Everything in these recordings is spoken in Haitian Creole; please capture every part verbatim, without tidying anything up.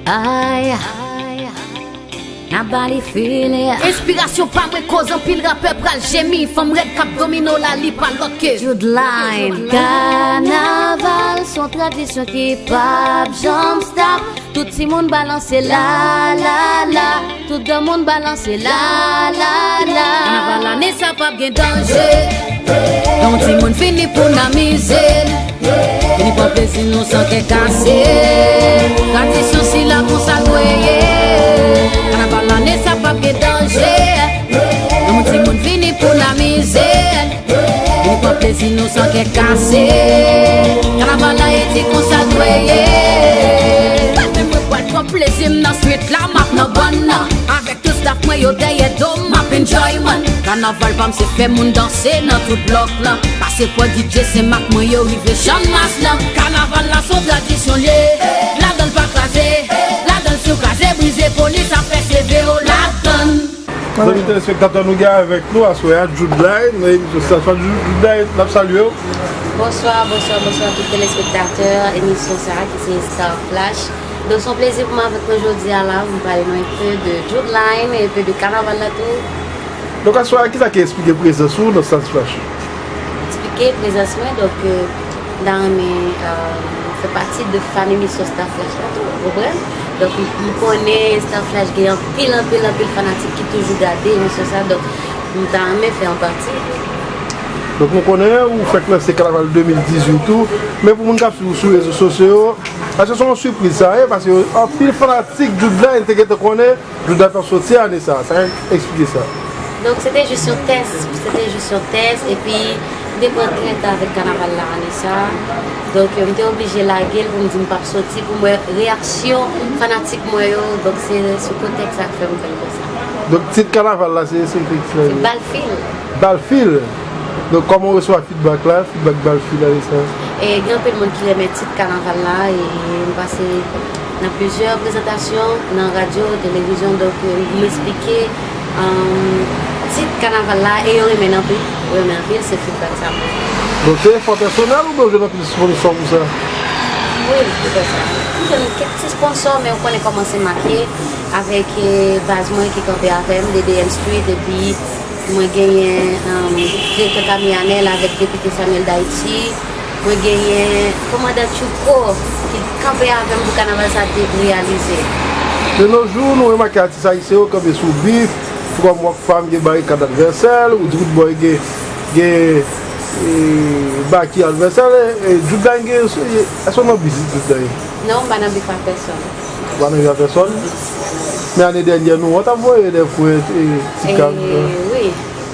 Ay, n ap ba li file. Enspirasyon pa mwen koz anpil rapè pral jemi. Fanm rèd k ap domine w la, li pa lòt ke Judeline. Kanaval se yon tradisyon ki p ap janm stop. Tout timoun balanse la, la, la. Tout granmoun balanse la, la, la. Kanaval ane sa p ap gen danje. Yon timoun vini pou n amize n. Vini pran plezi nou san kè kase. Tradisyon sila konsa dwe ye. Kanaval ane sa p ap gen danje. Yon timoun vini pou n amize n. Vini pran plezi nou san kè kase. Kanaval la e di konsa dwe ye. Mwen pral pran plezi m nan street la, m ap nan bann nan. Avèk tout staff mwen yo dèyè do m, m ap enjoy man. Kanaval pa m se fè moun danse nan tout blòk lan. Pase pran D J se mak mwen yo rive Channmas lan. Kanaval la se yon tradisyon l ye. Ladan l pa kraze, ladan l si w kraze brize polis ap fè seve w ladan l. Zanmi telespektatè nou gen avèk nou aswè a, Judeline, nan emisyon Star Flash. Judeline, n ap salye w. Bonswa, bonswa, bonswa tout telespektatè emisyon sa a ki se Star Flash. Donk, se yon plezi pou mwen avèk nou jodi a la, pou m pale nou un peu de Judeline, un peu de kanaval la tou. Donk, aswè a, kisa ki eksplike prezans ou nan Star Flash? Eksplike prezans mwen, donk, euh, m ta renmen, euh, fè pati de fan emisyon Star Flash la tou, ou konprann? Donk, m, m konnen Star Flash gen anpil, anpil, anpil fanatik ki toujou gade emisyon sa, donk, m ta renmen fè an pati. Donk, nou konnen ou fèk lanse kanaval de mil dizuit ou, men pou moun k ap swiv ou sou rezo sosyo yo, èske se yon sipriz sa ye? Paske anpil fanatik Judeline te gentan konnen Judeline t ap soti ane sa, sa k eksplike sa. Donk, se te jis yon tès, se te jis yon tès, epi m te pran trèt avèk kanaval la ane sa. Donk, m te oblije lage l pou m di m p ap soti, pou m wè reyaksyon fanatik mwen yo. Donk, se sou kontèks sa k fè m fè l konsa. Donk, tit kanaval la, se, se ki tit la? Se Balfil. Balfil. Donk, kòman w resevwa feedback la, feedback Balfil la, e sa? E gen anpil moun ki renmen tit kanaval la, e m pase nan plizyè prezantasyon, nan radyo, televizyon, donk, euh, m eksplike, euh, tit kanaval la, e yo renmen l anpil, yo renmen anpil, se feedback sa mwen. Donk, se efò pèsonèl oubyen w jwenn anpil sponsò pou sa? Wi, se pou sa. M jwenn kèk ti sponsò, men ou konnen kòman se make avèk, eh, baz mwen ki kanpe avè m, D D M Street, epi mwen genyen, um, direktè Camille Anel avèk depite Samuel D'Haïti. Mwen genyen kòmandan Tchouko ki kanpe avè m pou kanaval sa te reyalize. De nos jours, nou remake atis ayisyen yo kanpe sou bif, tou kòm Rockfam, gen Barikad advèsè l, ou di Roodboy gen, gen, e, Baky advèsè l, e, e, Judeline gen, e, èske w nan bif Judeline? Non, m pa nan bif ak pèsonn. Ou pa nan bif ak pèsonn? Men ane dènyè, nou wè w t ap voye de pwen, e, ti kag, e, wi.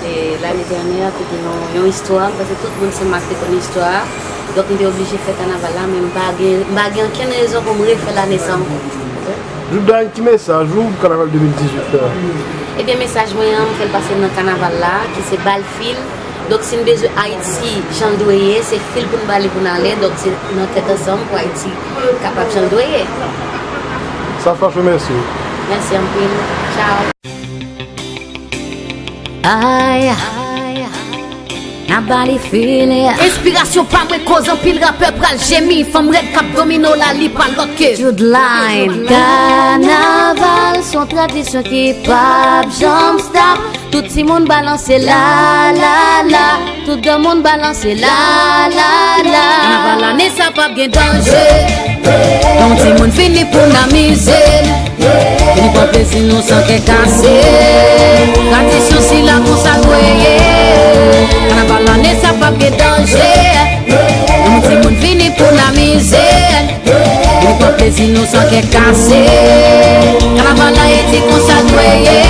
E, lane dènyè, te gen yon, yon istwa, m panse tout moun se mak te konn istwa a. Donk, m te oblije fè kanaval la, men m pa gen, m pa gen okenn rezon pou m refè lane sa ankò. Judeline, ki mesaj ou pou kanaval de mil dizuit la? Ebyen, mesaj mwen an, m fè l pase nan kanaval la, ki se Balfil. Donk, si n bezwen Ayiti jan l dwe ye, se fil pou n bale pou n ale. Donk, se nan tèt ansanm pou Ayiti kapab jan l dwe ye. Sa fè mèsi. Mèsi anpil. Tchao. Ay, n ap ba li file. Enspirasyon pa mwen koz anpil rapè pral jemi. Fanm rèd k ap domine w la, li pa lòt ke Judeline. Kanaval se yon tradisyon ki p ap janm stop. Tout timoun balanse la, la, la. Tout granmoun balanse la, la, la. Kanaval ane sa p ap gen danje. Yon timoun vini pou n amize n. Vini pran plezi nou san kè kase. Tradisyon sila konsa dwe ye. Kanaval ane sa p ap gen danje. Yon timoun vini pou n amize n. Vini pran plezi nou san kè kase. Kanaval la e di konsa dwe ye.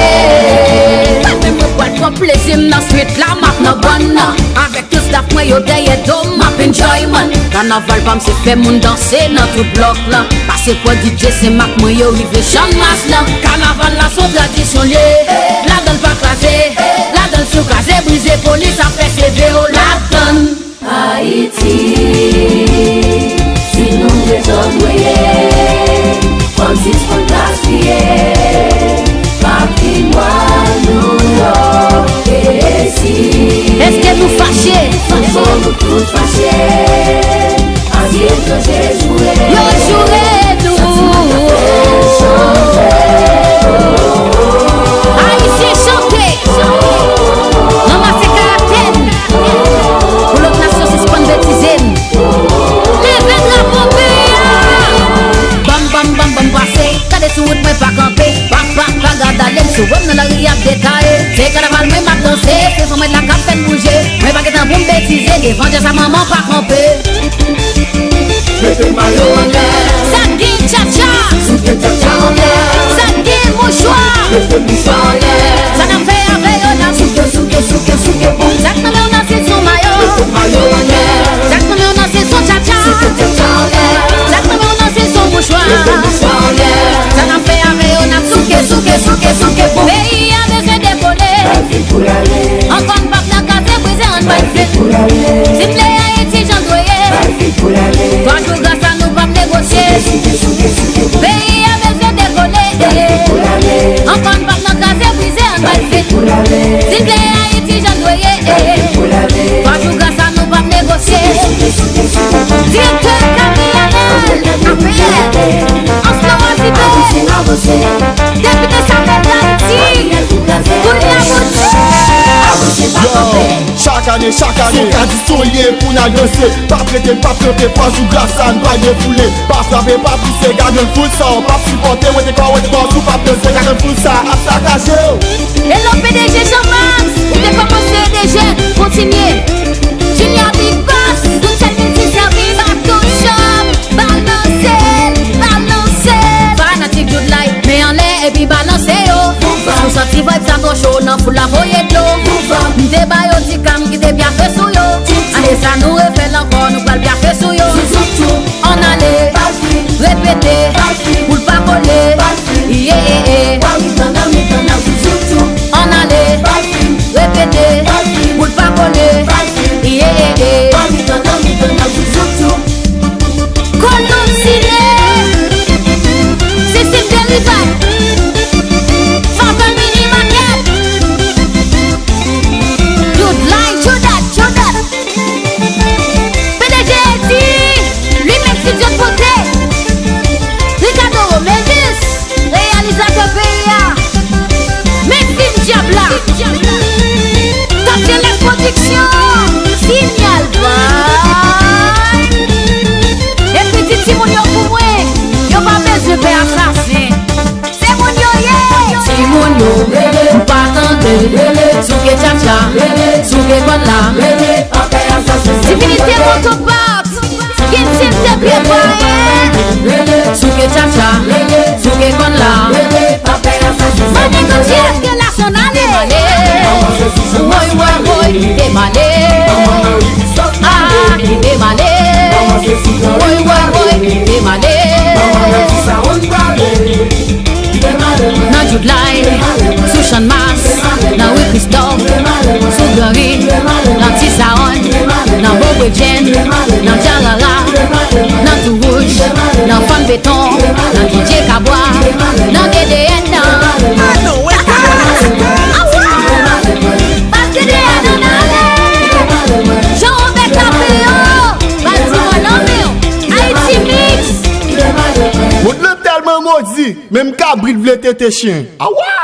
Mwen pral pran plezi m nan street la, m ap nan bann nan. Avèk tout staff mwen yo dèyè do m, m ap enjoy man. Kanaval pa m se fè moun danse nan tout blòk lan. Pase pran D J se mak mwen yo rive Channmas lan. Kanaval la se yon tradisyon l ye. Ladan l pa kraze, ladan l si w kraze brize polis ap fè seve w ladan l. Ayiti, si nou bezwen dwe, fò n sispann gaspiye patrimwàn nou yo. E si èske nou fache? Fò nou tout fache, anti etranje joure. Yo joure nou. Sa ti nèg ap fè, Sa k gen tchatcha? Sa k gen mouchwa? Sa n ap fè avè yo n ap souke, souke, souke, souke pou. Sa k nan men w nan se son mayo. Sa k nan men w nan se son tchatcha. Sa k nan men w nan se son mouchwa. Sa n ap fè avè yo n ap souke, souke, souke, souke pou. Peyi a bezwen dekole. Ankò n p ap nan kraze brize, ann bay fle. Si n vle Ayiti jan l dwe ye. Twa jou gras a nou p ap negosye. Peyi a bezwen dekole. Ankò n p ap nan kraze brize, ann bay fle. Si n vle Ayiti jan l dwe ye. Twa jou gras a nou p ap negosye. Direktè Camille Allen, A P L, Anse Laurent Sibert, depite Samuel Darty, Julien Boucher. Yo, chak ane, chak ane, se yon tradisyon l ye pou n al danse. P ap rete, p ap kanpe, twa jou gras a n pral defoule. Pa frape, pa pouse, gade yon foul sa, w p ap sipòte, wete kò, wete kò, si w p ap danse, gade yon foul sa, ap sakaje w. Hello, P D G Jean Max, ou te kòmanse ede jèn, kontinye. Junior Big Boss, tout sèl milti sèvis, back to shop, balanse, balanse. Fanatik Jude Light, men anlè epi balanse yo. Si w santi vibe sa twò cho, nan foul la voye dlo. M te ba yo ti kam ki te byafe sou yo. Ane sa nou refè l ankò, nou pral byafe sou yo. Ann ale, repete, boul pa kole. Yeah, yeah, yeah. Ann ale, repete, boul pa kole. Yeah, yeah, yeah. Kolon Sine, Cécile Derival, Favor Mini Market, Jude Light, Jude Dat, Jude Dat. P D G Eddy, Remix Studio Pote, Ricardo Romelus, reyalizatè peyi a, Maxime Diabla, Top Jeunesse Production, Signal Vibe. Epi di timoun yo pou mwen, yo pa bezwen pè asasen. Se moun yo ye. Timoun yo, m pa tande. Souke tchatcha, souke kòn la. Divinité Motoparts, Ken Sète Pye Bwa. Souke tchatcha, souke kòn la. Mande Bondye ke lason ale. Woy, woy, woy, kite m ale. Ah, kite m ale. Woy, woy, woy, kite m ale. Nan Jude Light, sou Channmas, nan ri Kristòf, sou Gran Ri, nan Ti Saòn, nan Bobredjenn, nan Djarara, nan Tou Wouj, nan Fann Beton, nan Kidje Kabwa, nan D D N nan. Ah non, wè. Awa! Pase deyò nan ale. Jean Robert Capéo, Baltimore nan men w. Haiti Mix. Mond lan tèlman modi, menm kabrit vle tete chen. Awa!